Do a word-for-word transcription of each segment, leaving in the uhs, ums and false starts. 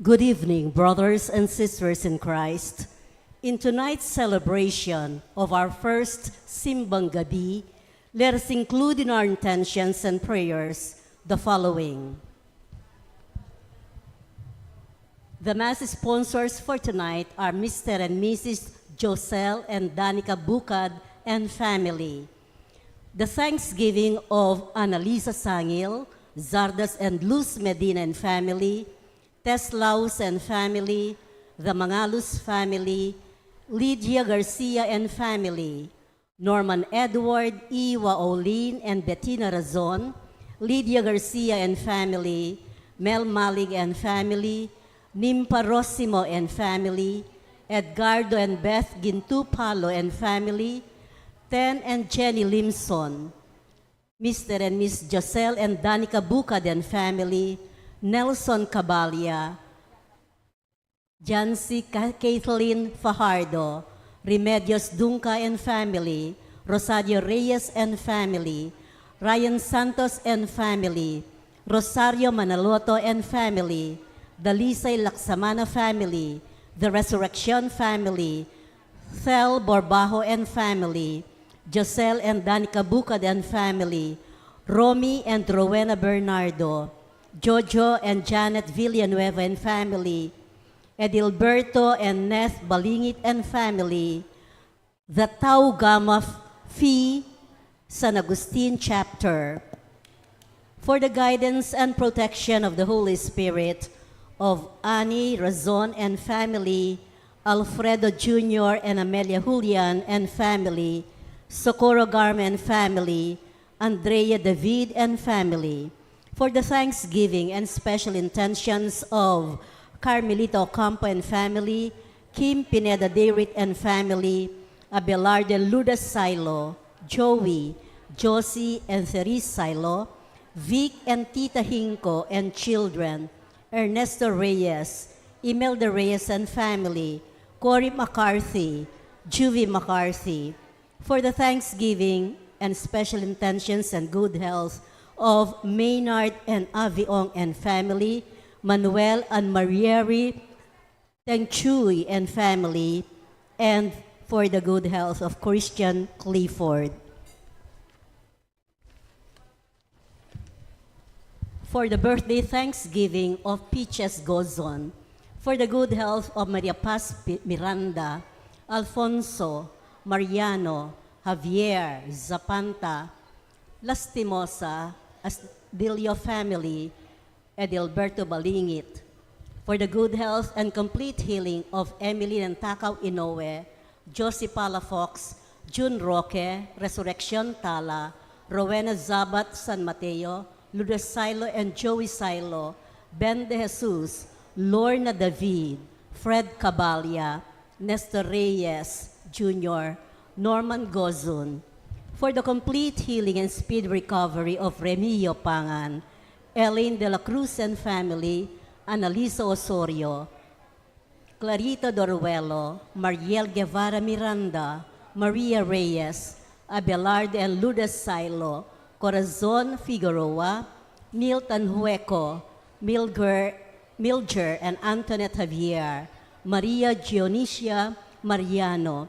Good evening, brothers and sisters in Christ. In tonight's celebration of our first Simbang Gabi, let us include in our intentions and prayers the following. The Mass sponsors for tonight are Mister and Missus Josel and Danica Bucad and family. The Thanksgiving of Annalisa Sangil, Zardas and Luz Medina and family, Teslaus and family, the Mangalus family, Lydia Garcia and family, Norman Edward, Iwa Olin and Bettina Razon, Lydia Garcia and family, Mel Malig and family, Nimpa Rosimo and family, Edgardo and Beth Gintu Palo and family, Ten and Jenny Limson, Mister and Miss Josel and Danica Bucad and family, Nelson Cabalia, Jancy Ka-, Kathleen Fajardo, Remedios Dunca and family, Rosario Reyes and family, Ryan Santos and family, Rosario Manaloto and family, Dalisay Laksamana family, the Resurrection family, Thel Borbajo and family, Josel and Danica Bucad and family, Romy and Rowena Bernardo, Jojo and Janet Villanueva and family, Edilberto and Neth Balingit and family, the Tau Gamma Phi San Agustin Chapter. For the guidance and protection of the Holy Spirit, of Annie Razon and family, Alfredo Junior and Amelia Julian and family, Socorro Garma and family, Andrea David and family. For the thanksgiving and special intentions of Carmelita Ocampo and family, Kim Pineda Dayrit and family, Abelardo and Lourdes Silo, Joey, Josie and Therese Silo, Vic and Tita Hinco and children, Ernesto Reyes, Imelda Reyes and family, Cory McCarthy, Juvie McCarthy, for the thanksgiving and special intentions and good health of Maynard and Aviong and family, Manuel and Marieri Tengchui and family, and for the good health of Christian Clifford. For the birthday thanksgiving of Peaches Gozon, for the good health of Maria Paz Pi-, Miranda, Alfonso, Mariano, Javier, Zapanta, Lastimosa, Asdilio family, Edilberto Balingit, for the good health and complete healing of Emily Nantakaw Inoue, Josie Palafox, June Roque, Resurrection Tala, Rowena Zabat San Mateo, Lourdes Silo and Joey Silo, Ben de Jesus, Lorna David, Fred Cabalia, Nestor Reyes Junior, Norman Gozun, for the complete healing and speed recovery of Remio Pangan, Elaine de la Cruz and family, Annalisa Osorio, Clarita Doruelo, Mariel Guevara Miranda, Maria Reyes, Abelardo and Lourdes Silo, Corazon Figueroa, Neil Tanhueco, Milger, Milger and Antoinette Javier, Maria Dionisia Mariano,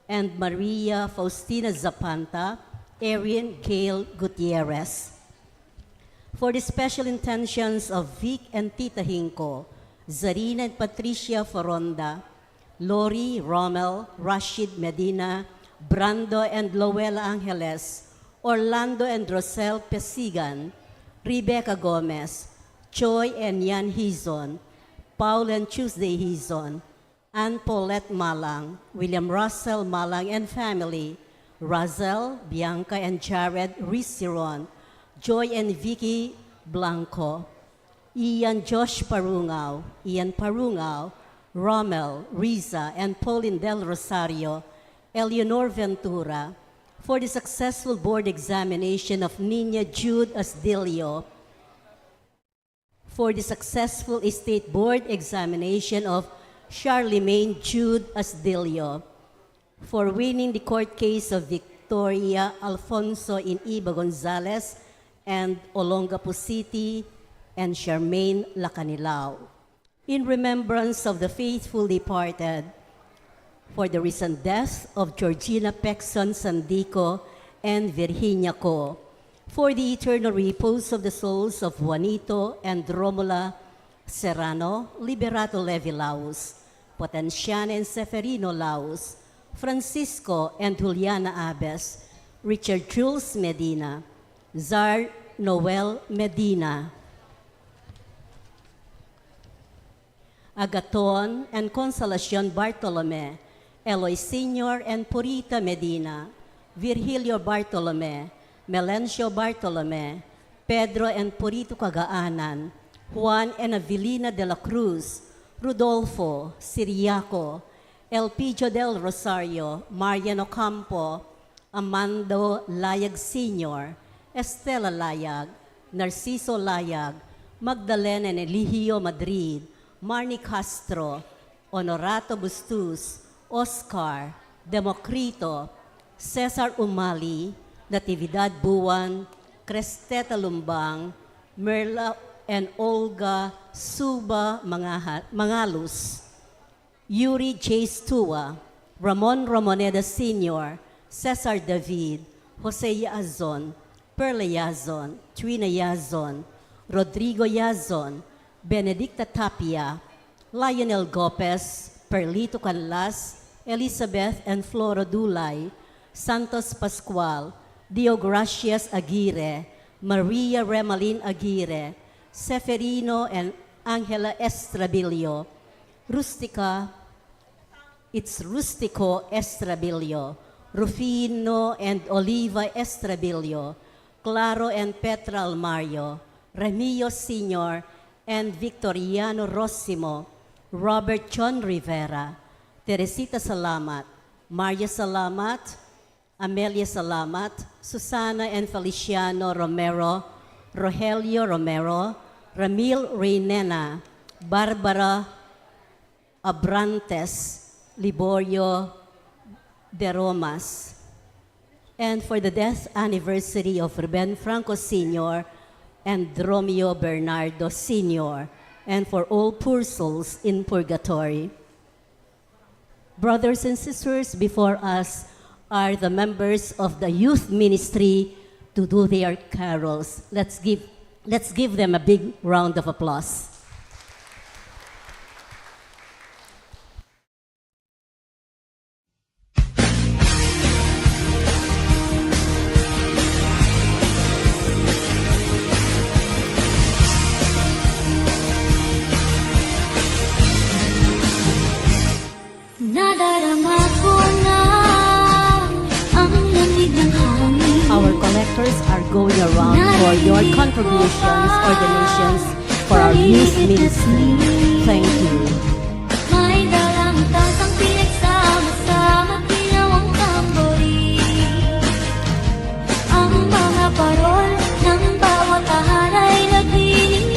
and Maria Faustina Zapanta, Erin Gail Gutierrez. For the special intentions of Vic and Tita Hinco, Zarina and Patricia Foronda, Lori, Rommel, Rashid Medina, Brando and Lowell Angeles, Orlando and Rosel Pesigan, Rebecca Gomez, Joy and Yan Hizon, Paul and Tuesday Hizon, Ann Paulette Malang, William Russell Malang and family, Russell, Bianca and Jared Risiron, Joy and Vicky Blanco, Ian Josh Parungaw, Ian Parungaw, Rommel, Riza, and Pauline Del Rosario, Eleanor Ventura, for the successful board examination of Nina Jude Asdilio, for the successful state board examination of Charlemagne Jude Asdilio, for winning the court case of Victoria Alfonso in Iba Gonzalez and Olongapo City and Charmaine Lacanilao, In remembrance of the faithful departed, for the recent death of Georgina Pecson Sandico and Virginia Co, for the eternal repose of the souls of Juanito and Romula Serrano, Liberato Levi Laus, Potenciana and Seferino Laus, Francisco and Juliana Abes, Richard Jules Medina, Zar Noel Medina, Agaton and Consolacion Bartolome, Eloy Senior and Purita Medina, Virgilio Bartolome, Melencio Bartolome, Pedro and Purito Kagaanan, Juan and Avelina de la Cruz, Rodolfo Siriaco, Elpidio del Rosario, Marian Ocampo, Amando Layag Senior, Estela Layag, Narciso Layag, Magdalena and Eligio Madrid, Marnie Castro, Honorato Bustus, Oscar, Democrito, Cesar Umali, Natividad Buan, Cresteta Lumbang, Merla and Olga Suba Mangaha-, Mangalus, Yuri J Stua, Ramon Ramoneda Senior, Cesar David, Jose Yazon, Perla Yazon, Trina Yazon, Rodrigo Yazon, Benedicta Tapia, Lionel Gopez, Perlito Canlas, Elizabeth and Floro Dulay, Santos Pascual, Deogracias Aguirre, Maria Remalin Aguirre, Seferino and Angela Estrabilio, Rustica, it's Rustico Estrabilio, Rufino and Oliva Estrabilio, Claro and Petra Almario, Remio Senior and Victoriano Rosimo, Robert John Rivera, Teresita Salamat, Maria Salamat, Amelia Salamat, Susana and Feliciano Romero, Rogelio Romero, Ramil Reynena, Barbara Abrantes, Liborio de Romas. And for the death anniversary of Ruben Franco Senior and Romeo Bernardo Senior, and for all poor souls in purgatory. Brothers and sisters, before us are the members of the youth ministry to do their carols. Let's give, let's give them a big round of applause. Nadarama ko na ang lamig ng hangin. Our collectors are going around for your contributions or donations for our youth ministry. Thank you. May dalang tasang pinagsama-sama, ginawang tambori. Ang mga parol ng bawat tahanay nagniningil.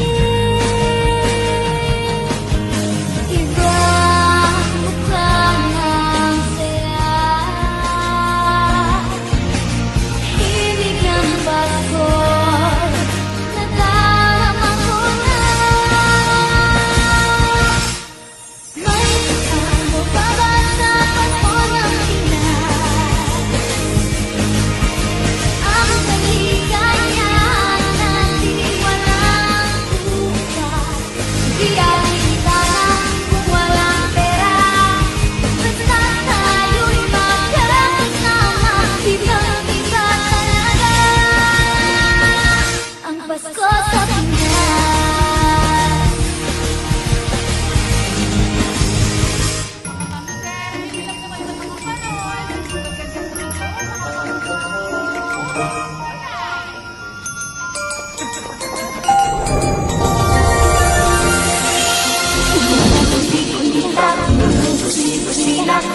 Ibang mukha ng saya. Himig ng Pasko. Nadarama ko na. May isang mababa sa panahon ng Pinas. Ang kaligayahan na di walang hanggan. Di atin sana kung walang pera. Basta tayo'y magkasama, ibang iba talaga ang Pasko sa Pinas.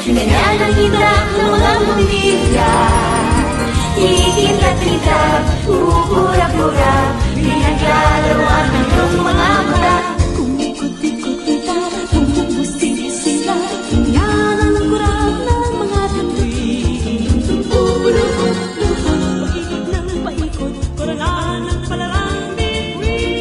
Kanya ng indak ng mga mundilya. Ikinat-intak, ukurap-urap, pinaglalaruan ng iyong mga mata. Kumikot-ikot kita, bumubusti sila. Yan ang kurap ng mga tutuwi. Pupulupot-lupot, paikot ng paikot, koralan ng palaran, be free.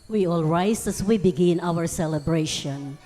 We all rise as we begin our celebration.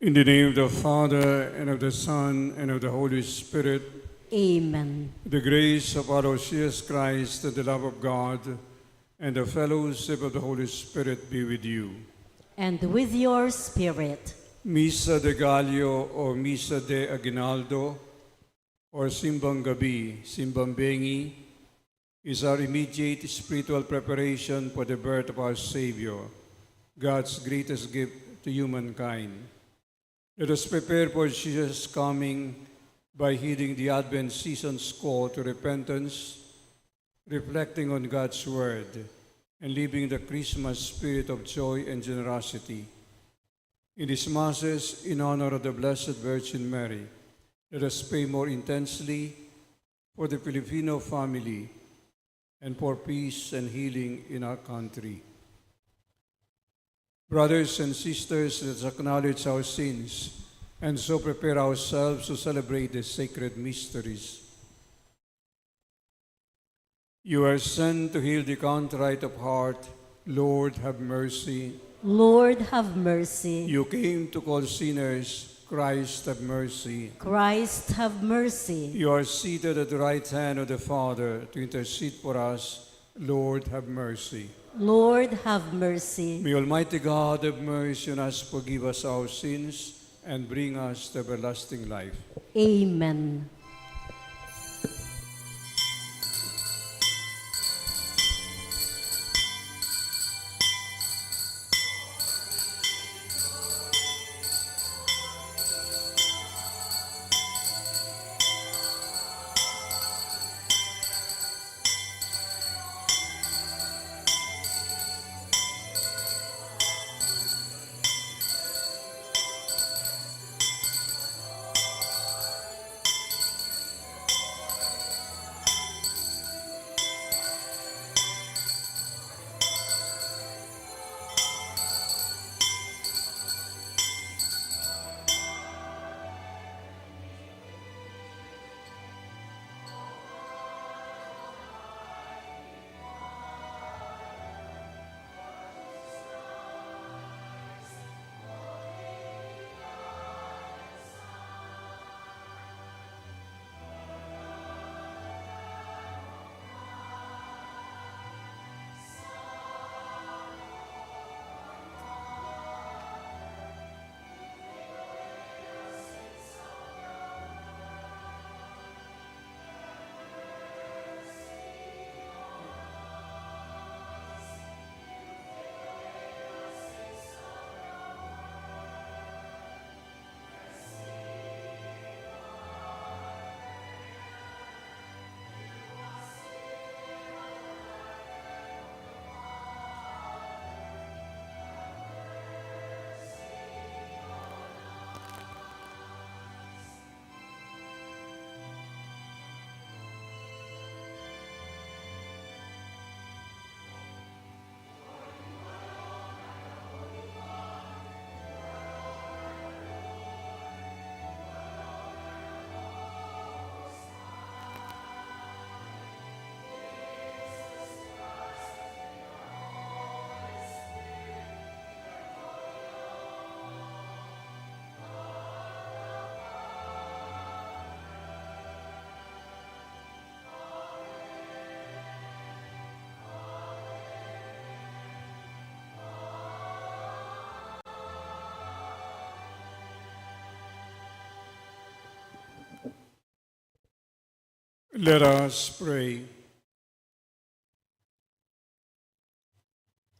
In the name of the Father, and of the Son, and of the Holy Spirit. Amen. The grace of our Lord Jesus Christ, and the love of God, and the fellowship of the Holy Spirit be with you. And with your spirit. Misa de Gallo or Misa de Aguinaldo, or Simbang Gabi, Simbang Bengi, is our immediate spiritual preparation for the birth of our Savior, God's greatest gift to humankind. Let us prepare for Jesus' coming by heeding the Advent season's call to repentance, reflecting on God's Word, and living the Christmas spirit of joy and generosity. In these Masses, in honor of the Blessed Virgin Mary, let us pray more intensely for the Filipino family and for peace and healing in our country. Brothers and sisters, let us acknowledge our sins and so prepare ourselves to celebrate the sacred mysteries. You are sent to heal the contrite of heart. Lord, have mercy. Lord, have mercy. You came to call sinners. Christ, have mercy. Christ, have mercy. You are seated at the right hand of the Father to intercede for us. Lord, have mercy. Lord, have mercy. May Almighty God have mercy on us, forgive us our sins, and bring us to everlasting life. Amen. Let us pray.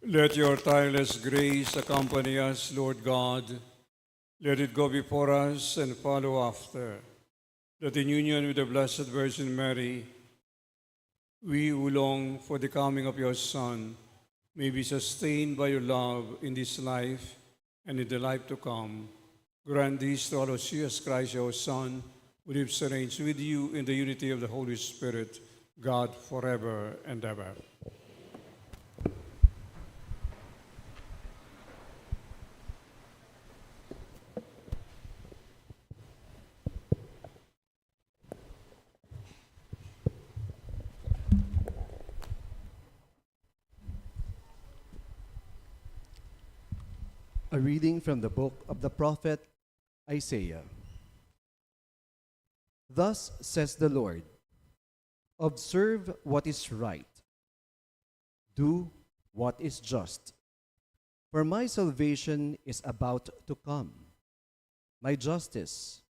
Let your tireless grace accompany us, Lord God. Let it go before us and follow after, that in union with the Blessed Virgin Mary, we who long for the coming of your Son may be sustained by your love in this life and in the life to come. Grant this to us through Jesus Christ, your Son, who lives and reigns with you in the unity of the Holy Spirit, God, forever and ever. A reading from the book of the prophet Isaiah. Thus says the Lord: "Observe what is right, do what is just, for my salvation is about to come, my justice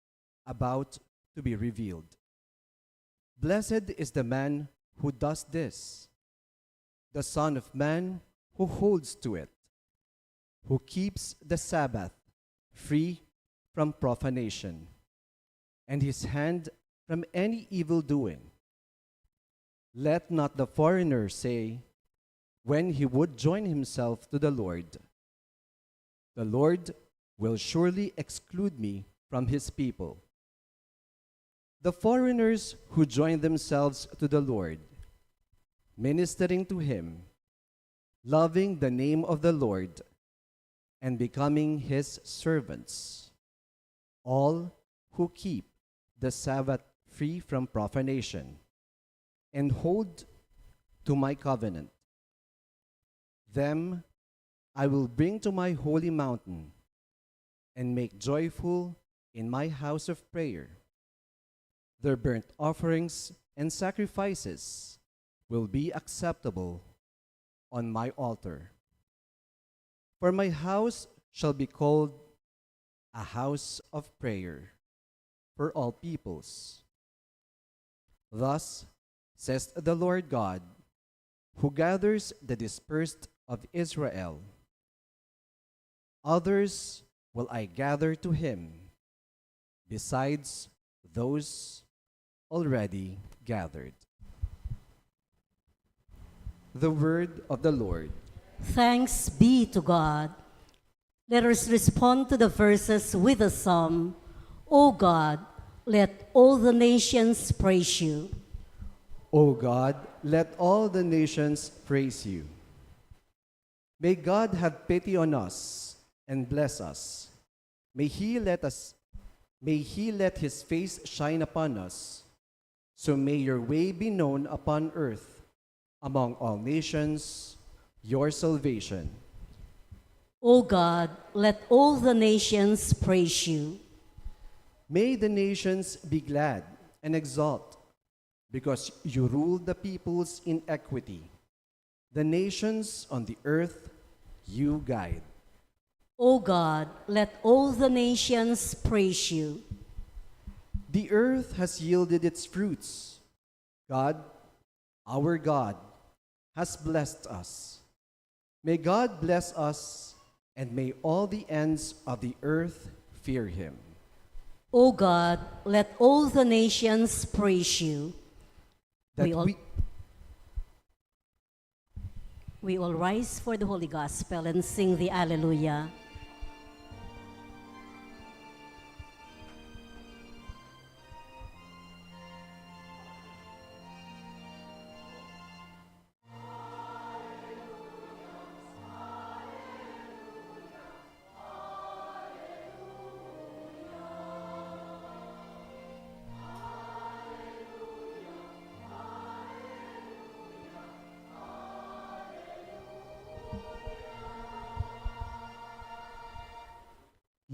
about to be revealed. Blessed is the man who does this, the Son of Man who holds to it, who keeps the Sabbath free from profanation, and his hand from any evil doing. Let not the foreigner say, when he would join himself to the Lord, 'The Lord will surely exclude me from his people.' The foreigners who join themselves to the Lord, ministering to him, loving the name of the Lord, and becoming his servants, all who keep the Sabbath free from profanation, and hold to my covenant, them I will bring to my holy mountain and make joyful in my house of prayer. Their burnt offerings and sacrifices will be acceptable on my altar. For my house shall be called a house of prayer for all peoples. Thus says the Lord God, who gathers the dispersed of Israel. Others will I gather to him, besides those already gathered. The word of the Lord. Thanks be to God. Let us respond to the verses with a psalm. O God, let all the nations praise you. O God, let all the nations praise you. May God have pity on us and bless us. May he let us may he let his face shine upon us. So may your way be known upon earth, among all nations, your salvation. O God, let all the nations praise you. May the nations be glad and exult, because you rule the peoples in equity. The nations on the earth you guide. O God, let all the nations praise you. The earth has yielded its fruits. God, our God, has blessed us. May God bless us, and may all the ends of the earth fear him. O God, let all the nations praise you. That We all we We all rise for the Holy Gospel and sing the Alleluia.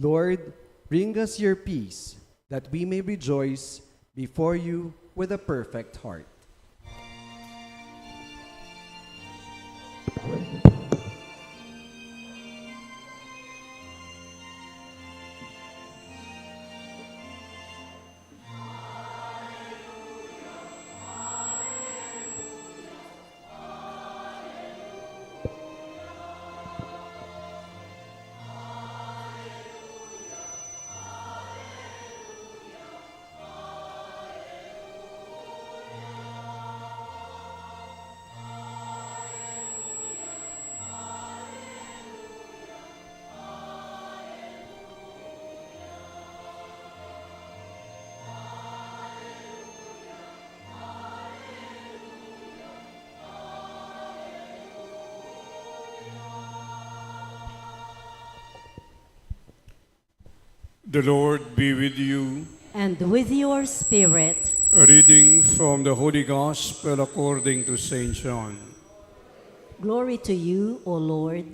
Lord, bring us your peace, that we may rejoice before you with a perfect heart. The Lord be with you. And with your spirit. A reading from the Holy Gospel according to Saint John. Glory to you, O Lord.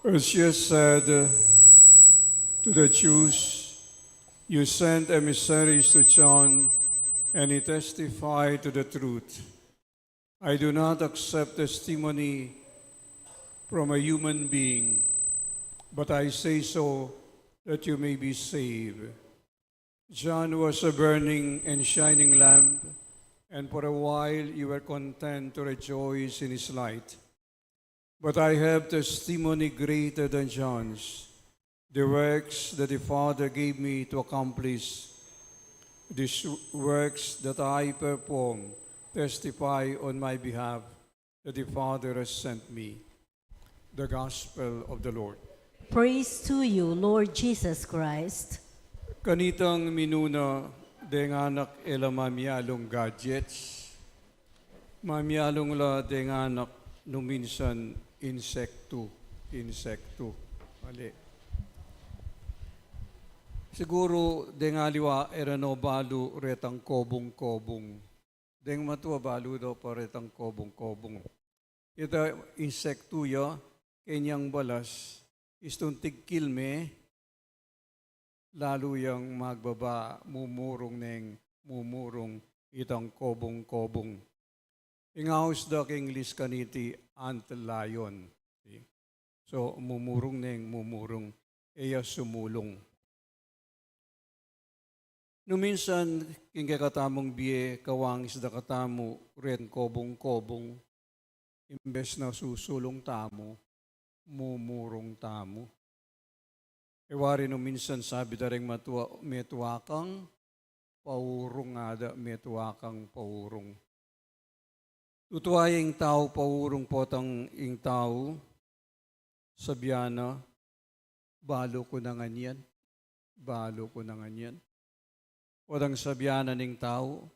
As you said, uh, to the Jews, you sent emissaries to John, and he testified to the truth. I do not accept testimony from a human being, but I say so that you may be saved. John was a burning and shining lamp, and for a while you were content to rejoice in his light. But I have testimony greater than John's, the works that the Father gave me to accomplish. These works that I perform testify on my behalf that the Father has sent me. The Gospel of the Lord. Praise to you, Lord Jesus Christ. Kanitang minuna, deng anak e la mamialung gadgets. Mamialung la deng anak nu minsan insektu, insektu. Mali. Siguru deng aliwa e ra no balu retang kobung-kobung. Deng matua balu do pa retang kobung-kobung. Ita insektu ya, kenyang balas, istung tigkil me, lalu yang magbaba, mumurung neng mumurung itang kobung-kobung. Ing aus da king English kaniti ant lion. See? So, mumurung neng mumurung e ya sumulung. Nu minsan, king kekatamung bie, kawangis da katamu ren kobung-kobung, imbes na susulung tamu, mumurung tamu. E wari nu minsan sabi da reng matua, metua kang paurung, ada metua kang paurung. Tutua ya ing tau paurung, potang ing tau sabian na, "Balu ku na ngan yan, balu ku na ngan yan." Potang sabian na ning tau,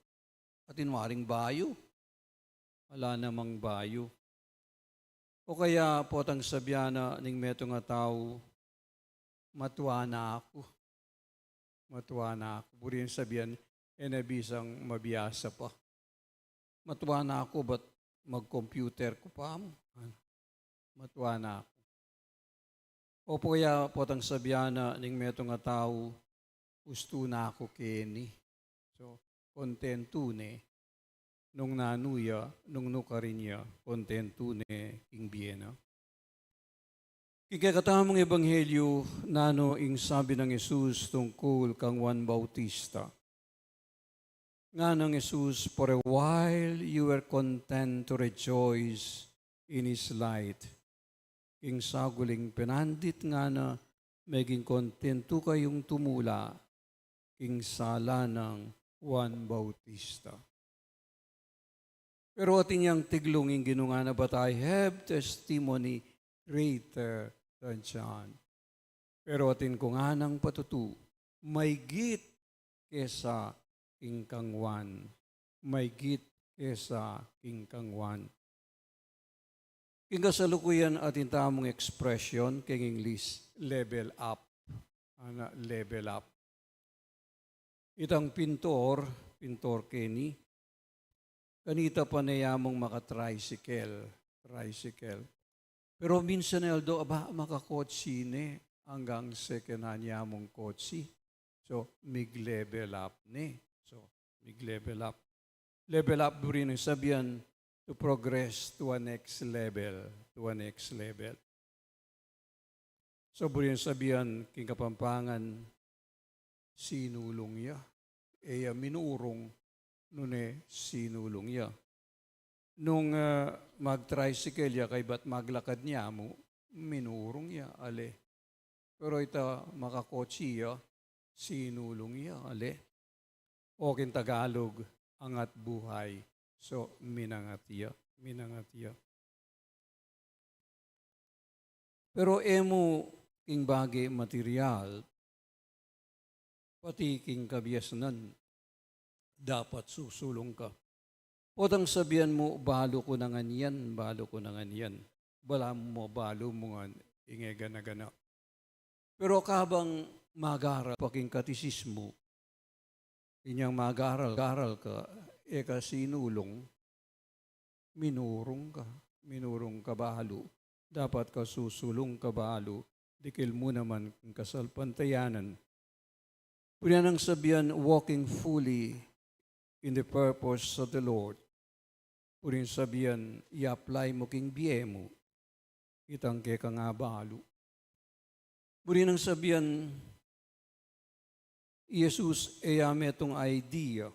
"Atin waring bayu, ala namang bayu." O kaya potang sabian na ning metung a tau, "Matua na aku, matua na aku." Buri nang sabian, e na bisang mabiasa pa. "Matua na aku, bat mag-computer ku pa mu. Matua na aku." O kaya potang sabian na ning metung a tau, "Ustu na aku keni." So, kontentu ne. Nung nanu ya, nung nukarin ya, kontentu ne king bie na. King kekatamung ebanghelyu, nanu ing sabi nang Jesus tungkul kang Juan Bautista? Ngana nang Jesus, "For a while you were content to rejoice in his light." King saguling penandit ngana, "Meging kontentu kayung tumula king sala nang Juan Bautista." Pero atin yang tiglung ing Ginu, ngana, "But I have testimony greater than John." Pero atin ku nganang patutu, maygit kesa king kang Juan, maygit kesa king kang Juan. King kasalukuyan atin tamung expression, king English, level up. Ana, level up. Itang pintor, pintor keni, kanita pa ne ya mung maka-tricycle, tricycle. Pero minsan, aldo, aba, makakotsi ne, anggang second hand ya mung kotsi. So, mig-level up ne. So, mig-level up. Level up, buri nang sabian, to progress to a next level, to a next level. So, buri nang sabian, king Kapampangan, sinulung ya. E ya minurung, nune sinulung ya. Nung, ah, mag-tricycle ya, kaybat maglakad ne mu, minurung ya, ale. Pero ita makakotsi ya, sinulung ya, ale. O king Tagalog, angat buhay. So, minangat ya, minangat ya. Pero e mu king bage material, pati king kabiasnan, dapat susulung ka. Potang sabian mu, "Balu ku na ngan yan, balu ku na ngan yan." Balamu mabalu mu ngan ing e gana-gana. Pero kabang mag-aral pa king katesismu, inyang mag-aral, aral ka, e ka sinulung, minurung ka, minurung ka balu. Dapat ka susulung ka balu, dikil mu naman king kasalpantayanan. Pwede nang sabian, walking fully in the purpose of the Lord. Pwede nang sabian, i-apply mu king bie mu itang kekang abalu. Pwede nang sabian, i Jesus e ya metung idea,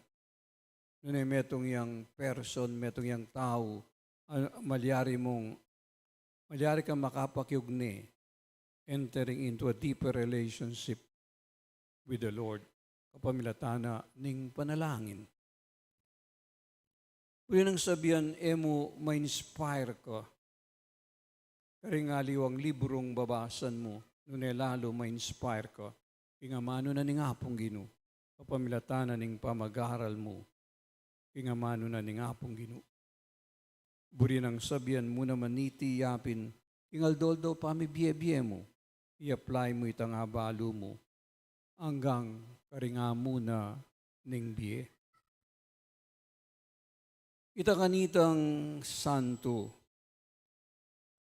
nune metung yang person, metung yang tau, a, malyari mung, malyari kang makapakiugne, entering into a deeper relationship with the Lord, kapamilatan na ning panalangin. Pwede nang sabian, e mu ma-inspire ka karing aliwang librung babasan mu, nune lalu ma-inspire ka king amanu na ning Apung Ginu, kapamilatan na ning pamag-aral mu king amanu na ning Apung Ginu. Buri nang sabian mu naman niti yapin, king aldo-aldo pamibie-bie mu, i-apply mu itang abalu mu anggang karing amanu na ning bie. Ita kanitang santo,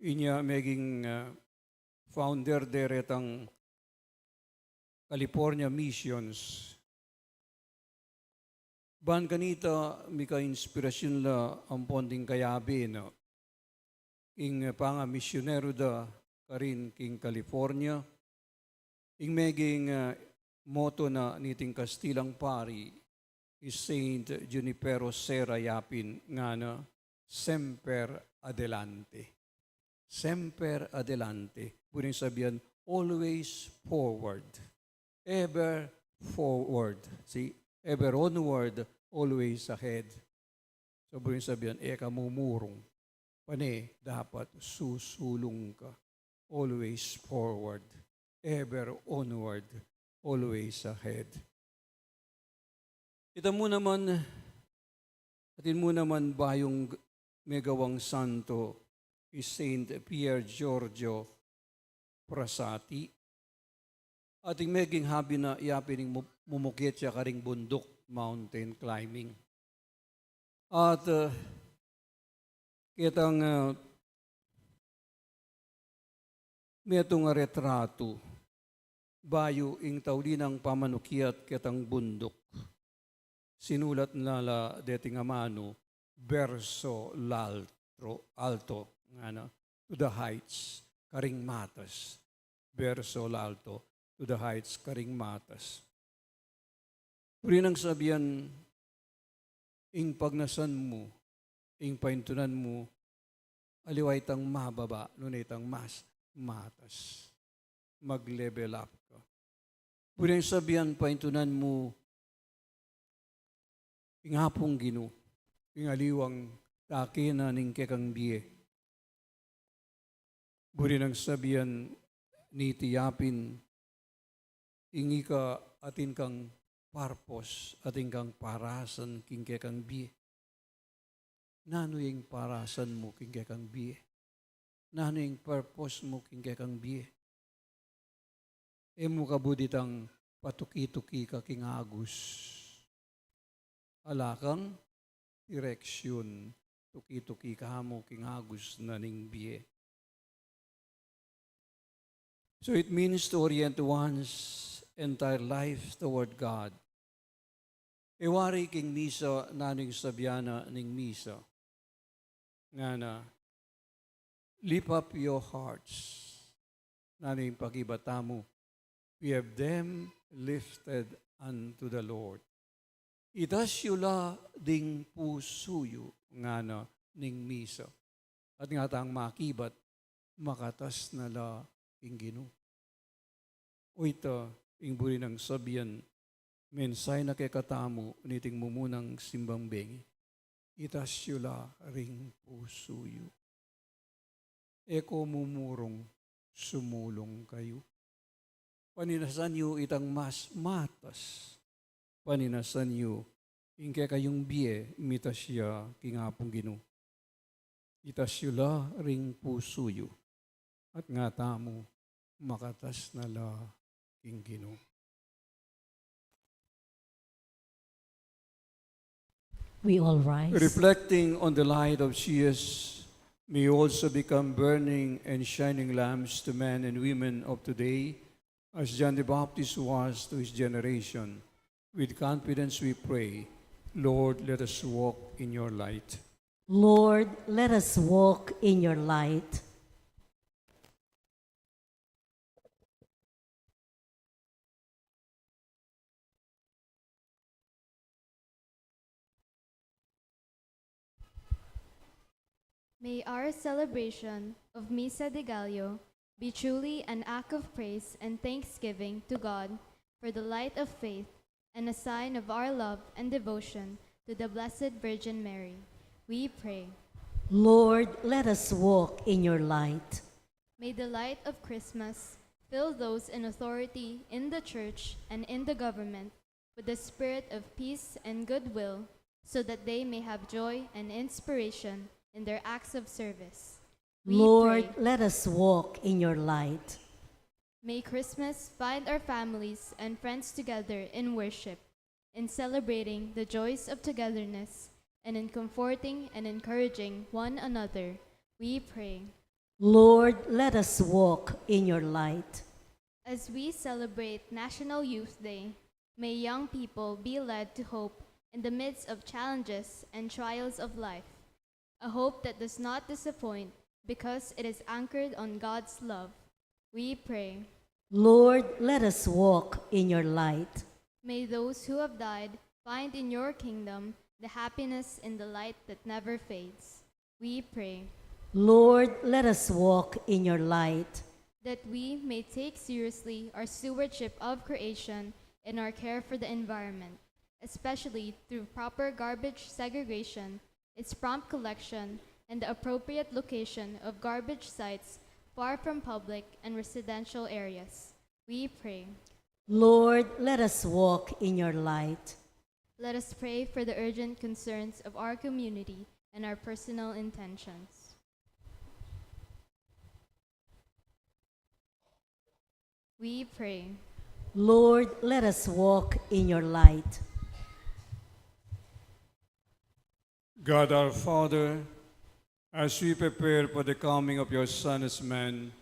inya meging, ah, founder deretang California Missions. Ban kanita mika-inspirasyun la ampon ding kayabe na king pangamisyonero da karin king California, Ing meging, ah, motto na niting Kastilang pari i Saint Junipero Serra yapin ngana, "Semper adelante." Semper adelante. Buri nang sabian, always forward. Ever forward. See? Ever onward, always ahead. So, buri nang sabian, e ka mumurung. Pane, dapat susulung ka. Always forward. Ever onward. Always ahead. Ita mu naman, atin mu naman bayung megawang santo, i Saint Pierre Giorgio Frassati. Atin meging habi na yapin ing mu-, mumukit ya karing bunduk, mountain climbing. At, ah, ketang, ah, metung a retratu, bayu ing tauli nang pamanukiat ketang bunduk. Sinulat na la deting amanu, verso l'alto, alto, ngana, to the heights, karing matas. Verso l'alto, to the heights, karing matas. Buri nang sabian, ing pagnasan mu, ing paintunan mu, aliwa itang mababa, nune itang mas matas. Mag-level up ka. Buri nang sabian, paintunan mu, ing Apung Ginu, ing aliwang take na ning kekang bie. Buri nang sabian niti yapin, ing ika atin kang purpose, atin kang parasan king kekang bie. Nanu ing parasan mu king kekang bie? Nanu ing purpose mu king kekang bie? E mu kabud itang patuki-tuki ka king agus. Ala kang direksyun, tuki-tuki ka mu king agus na ning bie. So it means to orient one's entire life toward God. E wari king misa, nanu ing sabian na ning misa? Ngana, "Lift up your hearts." Nanu ing pakibat tamu? "We have them lifted unto the Lord." Itas yu la ding pusu yu, ngana ning misa. At nga tang makibat, makatas na la king Ginu. O ita ing buri nang sabian, mensahe na kekatamu niting mumunang simbang bengi. Itas yu la ring pusu yu. E ko mumurung, sumulung kayu. Paninasan yu itang mas matas. Paninasan yu ing kekayung bie, mitas ya king Apung Ginu. Itas yu la ring pusu yu, at nga tamu makatas na la king Ginu. We all rise. Reflecting on the light of Jesus, may you also become burning and shining lamps to men and women of today, as John the Baptist was to his generation. With confidence we pray, Lord, let us walk in your light. Lord, let us walk in your light. May our celebration of Misa de Gallo be truly an act of praise and thanksgiving to God for the light of faith and a sign of our love and devotion to the Blessed Virgin Mary. We pray. Lord, let us walk in your light. May the light of Christmas fill those in authority in the church and in the government with the spirit of peace and goodwill, so that they may have joy and inspiration in their acts of service. We Lord, pray. Let us walk in your light. May Christmas find our families and friends together in worship, in celebrating the joys of togetherness, and in comforting and encouraging one another. We pray. Lord, let us walk in your light. As we celebrate National Youth Day, may young people be led to hope in the midst of challenges and trials of life, a hope that does not disappoint because it is anchored on God's love. We pray. Lord, let us walk in your light. May those who have died find in your kingdom the happiness and the light that never fades. We pray. Lord, let us walk in your light. That we may take seriously our stewardship of creation and our care for the environment, especially through proper garbage segregation, its prompt collection, and the appropriate location of garbage sites far from public and residential areas. We pray. Lord, let us walk in your light. Let us pray for the urgent concerns of our community and our personal intentions. We pray. Lord, let us walk in your light. God our Father, as we prepare for the coming of your Son as man,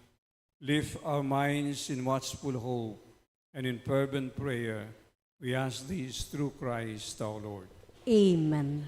lift our minds in watchful hope and in fervent prayer. We ask this through Christ our Lord. Amen.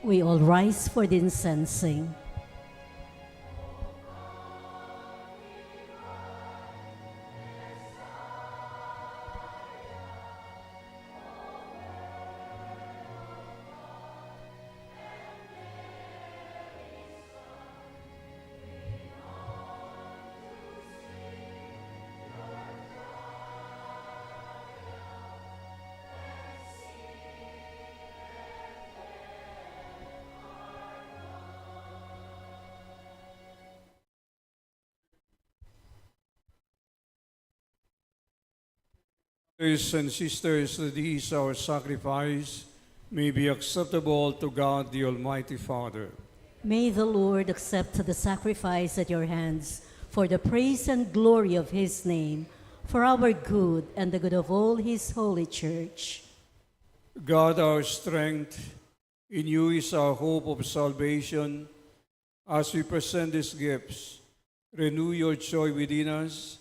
We all rise for the incensing. Brothers and sisters, that this our sacrifice may be acceptable to God, the Almighty Father. May the Lord accept the sacrifice at your hands for the praise and glory of his name, for our good and the good of all his holy church. God, our strength, in you is our hope of salvation. As we present these gifts, renew your joy within us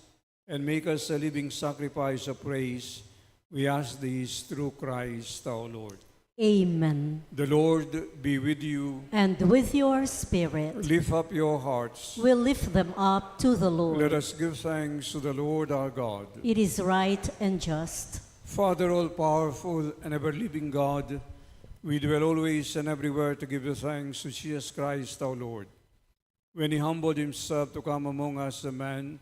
and make us a living sacrifice of praise. We ask this through Christ our Lord. Amen. The Lord be with you. And with your spirit. Lift up your hearts. We lift them up to the Lord. Let us give thanks to the Lord our God. It is right and just. Father, all powerful and ever living God, we dwell always and everywhere to give you thanks to Jesus Christ our Lord. When he humbled himself to come among us a man,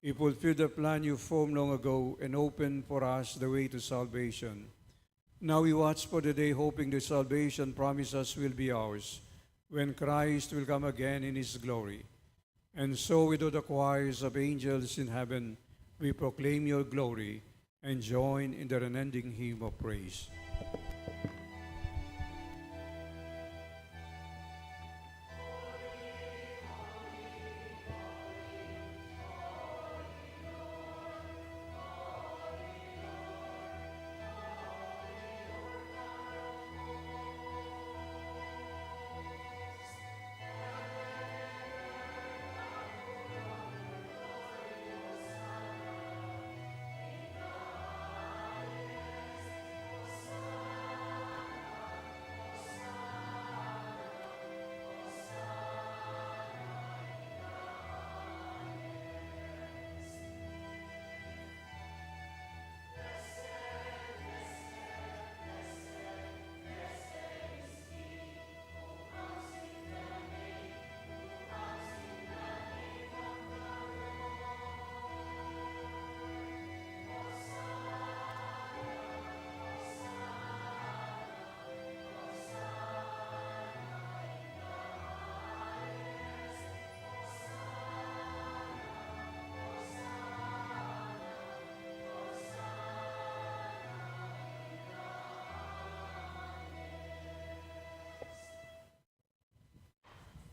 he fulfilled the plan you formed long ago and opened for us the way to salvation. Now we watch for the day, hoping the salvation promised us will be ours when Christ will come again in his glory. And so, with all the choirs of angels in heaven, we proclaim your glory and join in their unending hymn of praise.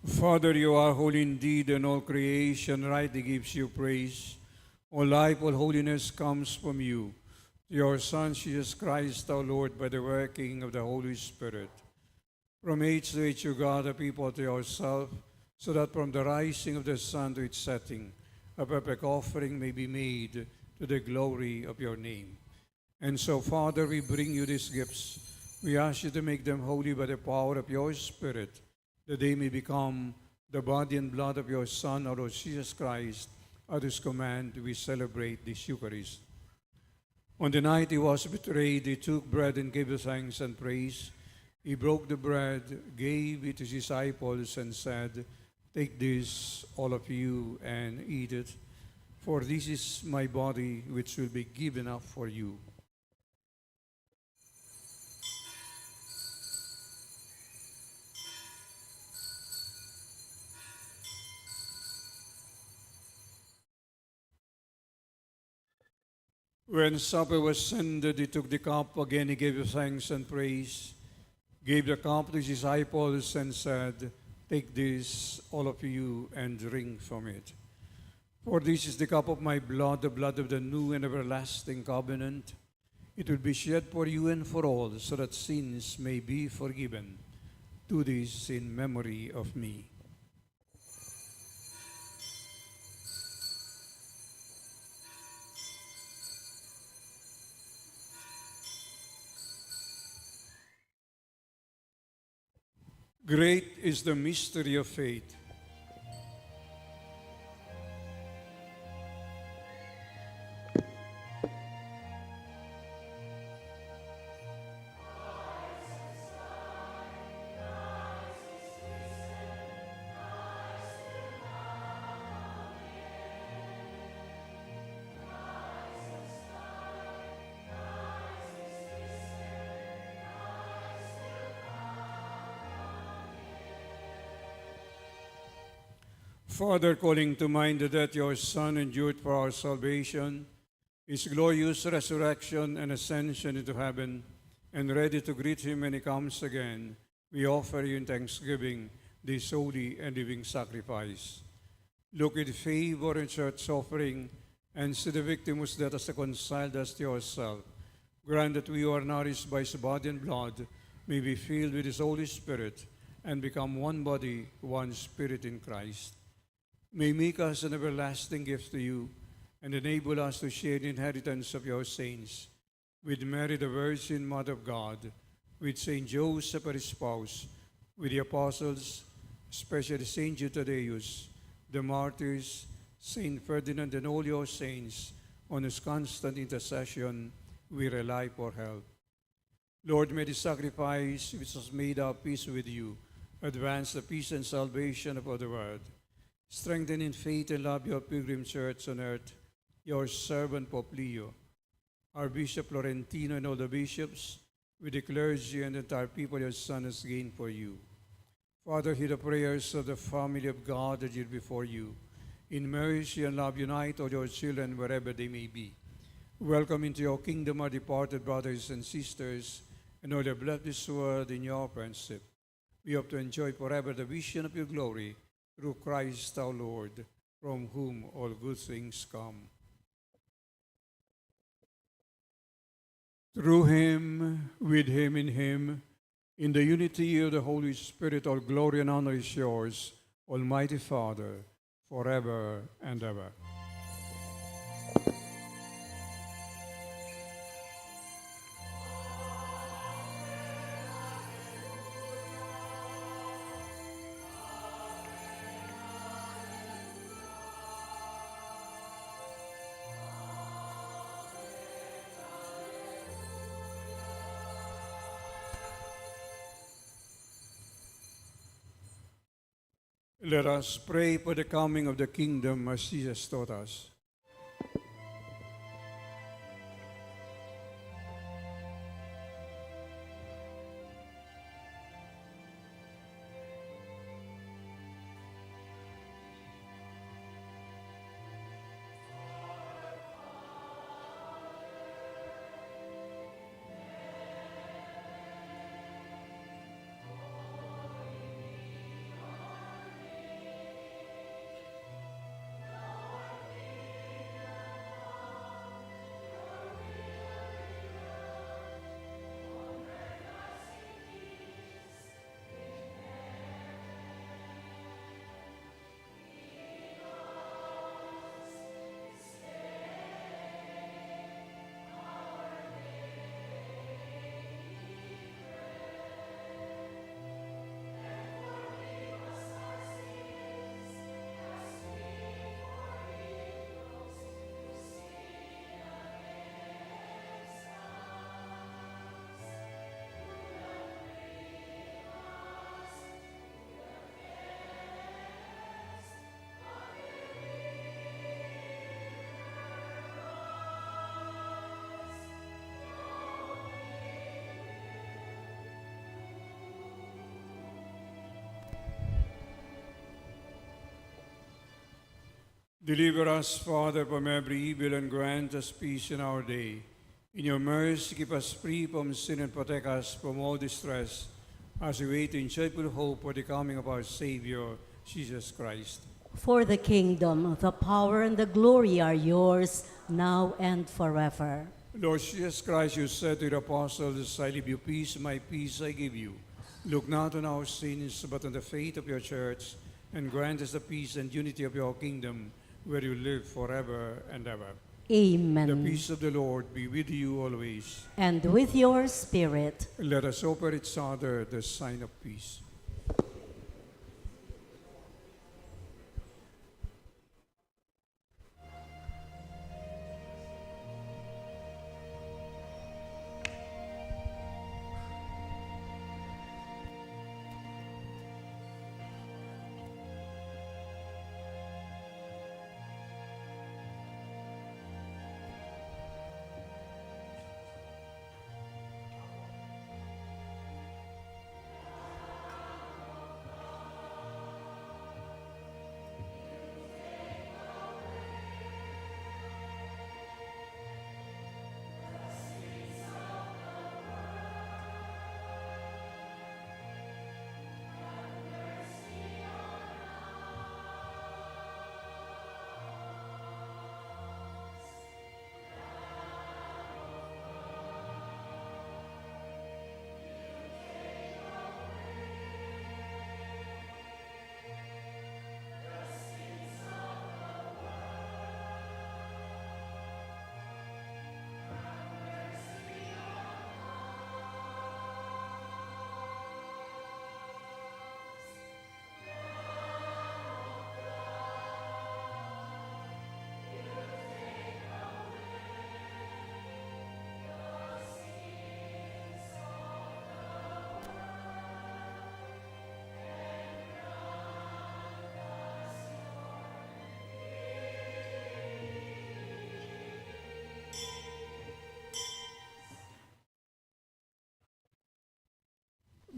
Father, you are holy indeed, and all creation rightly gives you praise. All life, all holiness comes from you. Through your Son, Jesus Christ, our Lord, by the working of the Holy Spirit. From age to age you gather people to yourself, so that from the rising of the sun to its setting, a perfect offering may be made to the glory of your name. And so, Father, we bring you these gifts. We ask you to make them holy by the power of your Spirit, that they may become the body and blood of your Son, our Lord Jesus Christ, at whose command we celebrate this Eucharist. On the night he was betrayed, he took bread and gave you thanks and praise. He broke the bread, gave it to his disciples, and said, "Take this, all of you, and eat it, for this is my body, which will be given up for you." When supper was ended, he took the cup. Again, he gave you thanks and praise, gave the cup to his disciples, and said, "Take this, all of you, and drink from it. For this is the cup of my blood, the blood of the new and everlasting covenant. It will be shed for you and for all, so that sins may be forgiven. Do this in memory of me." Great is the mystery of faith. Father, calling to mind the death of your Son endured for our salvation, his glorious resurrection and ascension into heaven, and ready to greet him when he comes again, we offer you in thanksgiving this holy and living sacrifice. Look with favor on the Church's offering, and see the victim whose death has reconciled us to yourself. Grant that we who are nourished by his body and blood may be filled with his Holy Spirit and become one body, one spirit in Christ. May he make us an everlasting gift to you and enable us to share the inheritance of your saints, with Mary, the Virgin Mother of God, with Saint Joseph, her spouse, with the apostles, especially Saint Jude Thaddeus, the martyrs, Saint Ferdinand, and all your saints, on whose constant intercession we rely for help. Lord, may the sacrifice which has made our peace with you advance the peace and salvation of all the world. Strengthen in faith and love your pilgrim church on earth, your servant Pope Leo, our Bishop Florentino, and all the bishops, with the clergy and the entire people your Son has gained for you. Father, hear the prayers of the family of God that yield before you. In mercy and love, unite all your children wherever they may be. Welcome into your kingdom our departed brothers and sisters, and all who have left this world in your friendship. We hope to enjoy forever the vision of your glory through Christ our Lord, from whom all good things come. Through him, with him, in him, in the unity of the Holy Spirit, all glory and honor is yours, Almighty Father, forever and ever. Let us pray for the coming of the kingdom as Jesus taught us. Deliver us, Father, from every evil, and grant us peace in our day. In your mercy, keep us free from sin and protect us from all distress, as we wait in joyful hope for the coming of our Savior, Jesus Christ. For the kingdom, the power, and the glory are yours, now and forever. Lord Jesus Christ, you said to your apostles, "I leave you peace, my peace I give you." Look not on our sins, but on the faith of your church, and grant us the peace and unity of your kingdom, where you live forever and ever. Amen. The peace of the Lord be with you always. And with your spirit. Let us offer each other the sign of peace.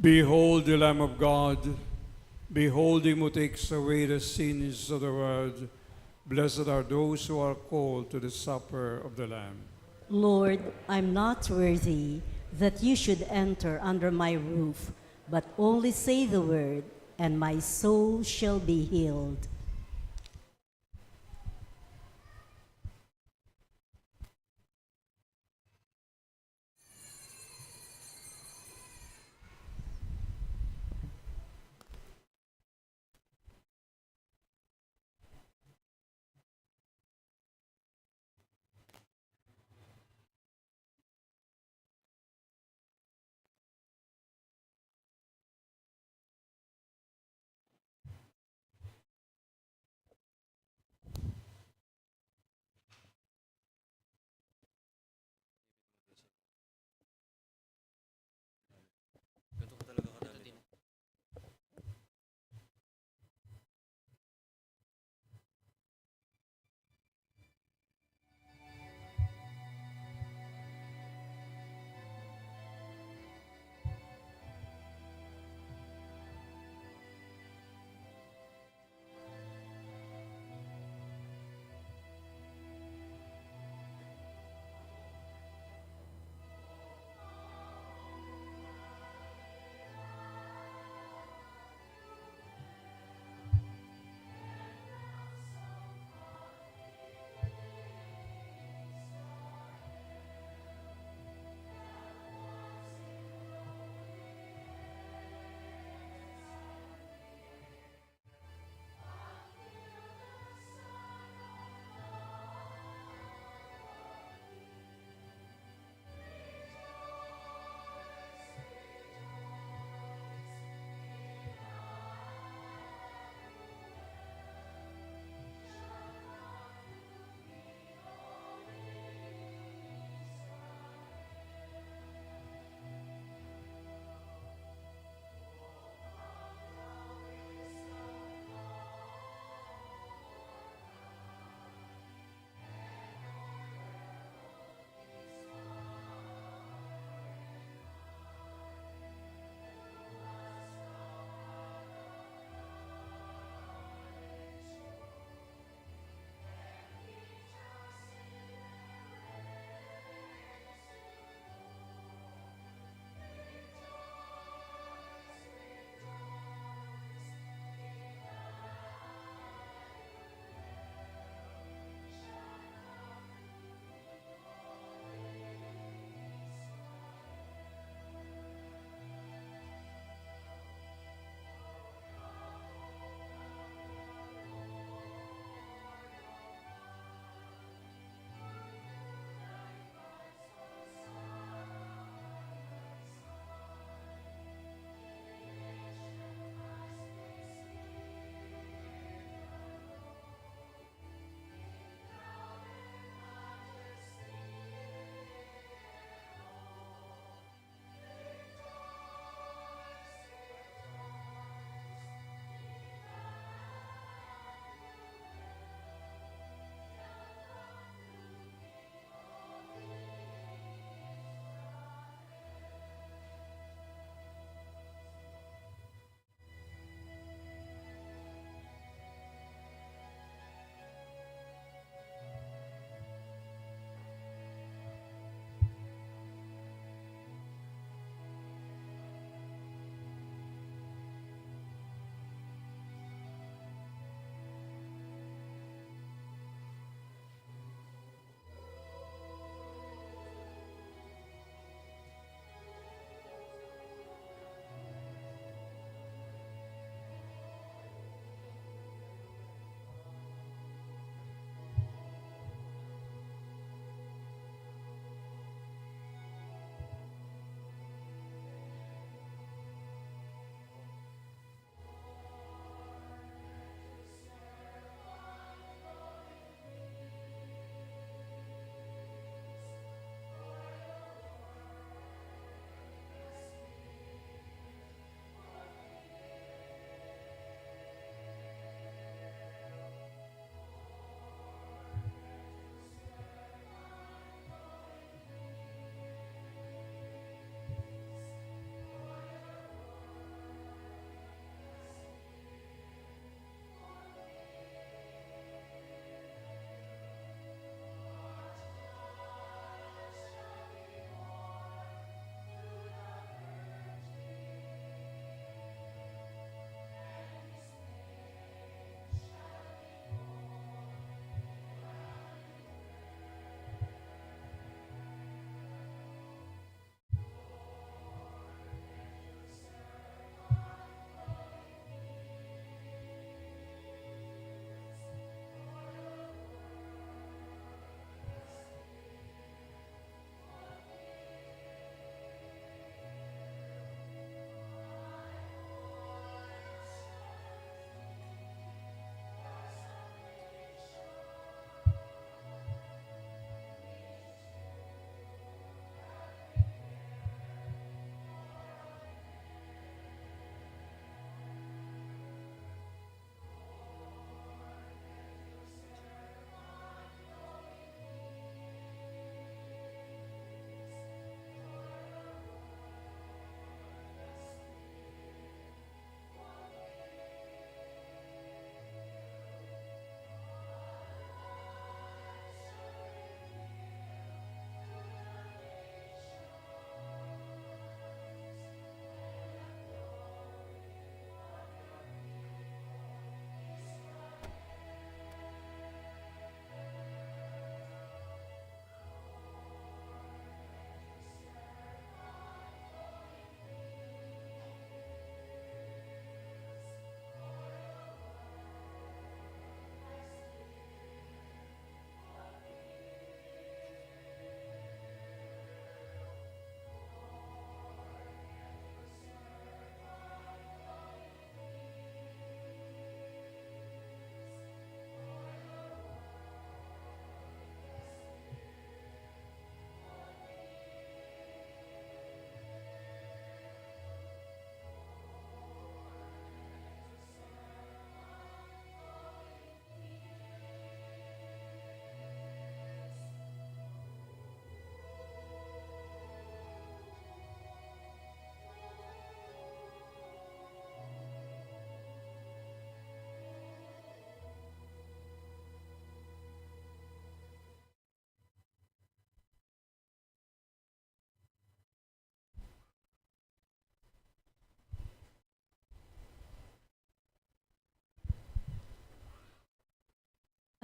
Behold the Lamb of God. Behold him who takes away the sins of the world. Blessed are those who are called to the supper of the Lamb. Lord, I'm not worthy that you should enter under my roof, but only say the word, and my soul shall be healed.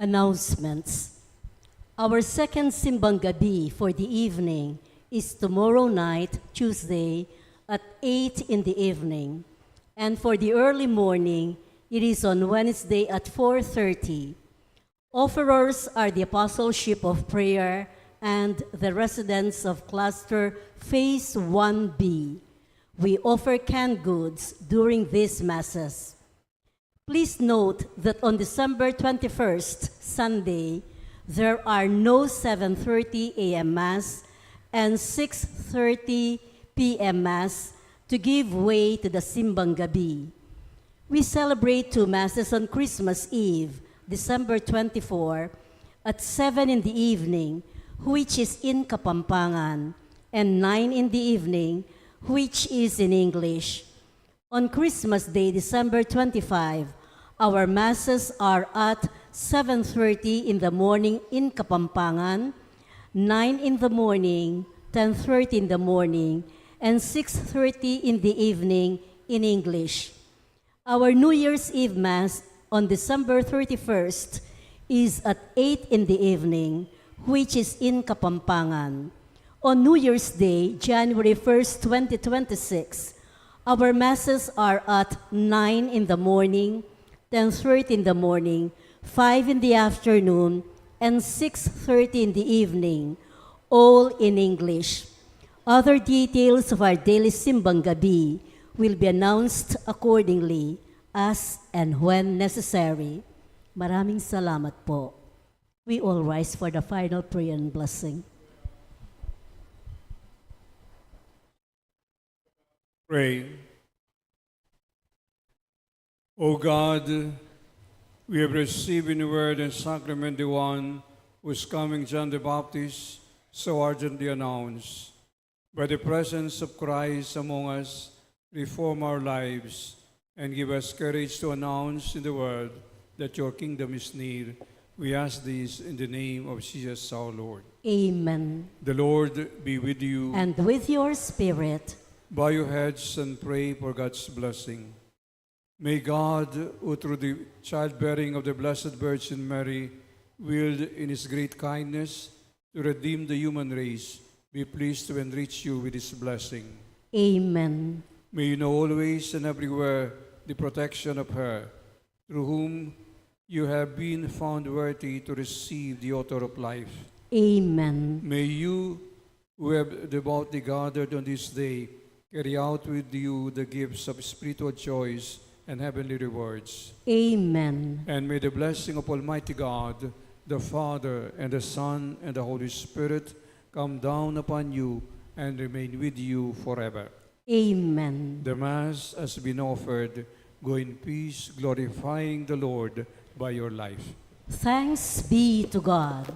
Announcements. Our second Simbang Gabi for the evening is tomorrow night, Tuesday, at eight in the evening. And for the early morning, it is on Wednesday at four thirty. Offerers are the Apostleship of Prayer and the residents of Cluster Phase one B. We offer canned goods during these masses. Please note that on December twenty-first, Sunday, there are no seven thirty a m Mass and six thirty p m Mass to give way to the Simbang Gabi. We celebrate two Masses on Christmas Eve, December twenty-four, at seven in the evening, which is in Kapampangan, and nine in the evening, which is in English. On Christmas Day, December twenty-five, our Masses are at seven thirty in the morning in Kapampangan, nine in the morning, ten thirty in the morning, and six thirty in the evening in English. Our New Year's Eve Mass on December thirty-first is at eight in the evening, which is in Kapampangan. On New Year's Day, January first, twenty twenty-six, our Masses are at nine in the morning, ten thirty in the morning, five in the afternoon, and six thirty in the evening, all in English. Other details of our daily Simbang Gabi will be announced accordingly as and when necessary. Maraming salamat po. We all rise for the final prayer and blessing. Pray. O God, we have received in word and sacrament the one whose coming John the Baptist so ardently announced. By the presence of Christ among us, reform our lives and give us courage to announce in the world that your kingdom is near. We ask this in the name of Jesus our Lord. Amen. The Lord be with you. And with your spirit. Bow your heads and pray for God's blessing. May God, who through the childbearing of the Blessed Virgin Mary, willed in his great kindness to redeem the human race, be pleased to enrich you with his blessing. Amen. May you know always and everywhere the protection of her through whom you have been found worthy to receive the author of life. Amen. May you, who have devoutly gathered on this day, carry out with you the gifts of spiritual joys and heavenly rewards. Amen. And may the blessing of Almighty God, the Father, and the Son, and the Holy Spirit come down upon you and remain with you forever. Amen. The Mass has been offered. Go in peace, glorifying the Lord by your life. Thanks be to God.